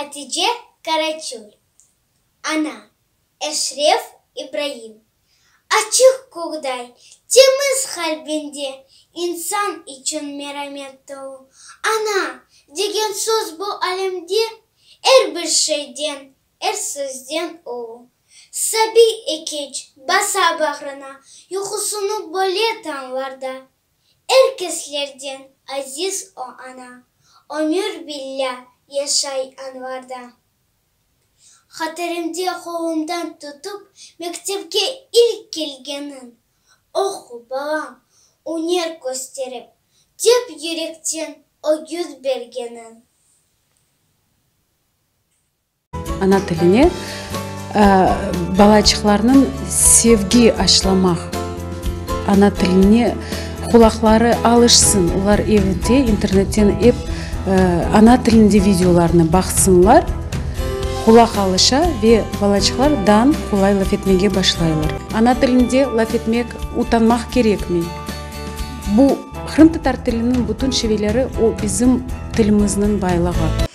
Hatice Karaçül. Ana, Eşref İbraim. Açıq kökday, temiz qalbinde insan içün meramet tolu. Ana, degen söz bu alemde er bir şeyden, er sözden ulu. Sabiy ekeç, basa bağrına, yuqusını böle tañlarda. Er keslerden aziz o ana, ömür billâ yaşay añlarda. Hatirimde qolumdan tutıp mektepke ilk kelgeniñ, Oqu, balam, üner kösterip, dep yürekten ögüt bergeniñ. Ana tiline balaçıqlarnıñ sevgi aşlamaq, ana tiline qulaqları alışsın, olar evde internetten ep ana tilinde videolarnı baqsınlar, qulaq alışa ve balaçıqlar dan qolay laf etmege başlaylar. Ana tilinde laf etmek utanmaq kerekmey. Bu qırımtatar tiliniñ bütün şiveleri o bizim tilimizniñ baylığı.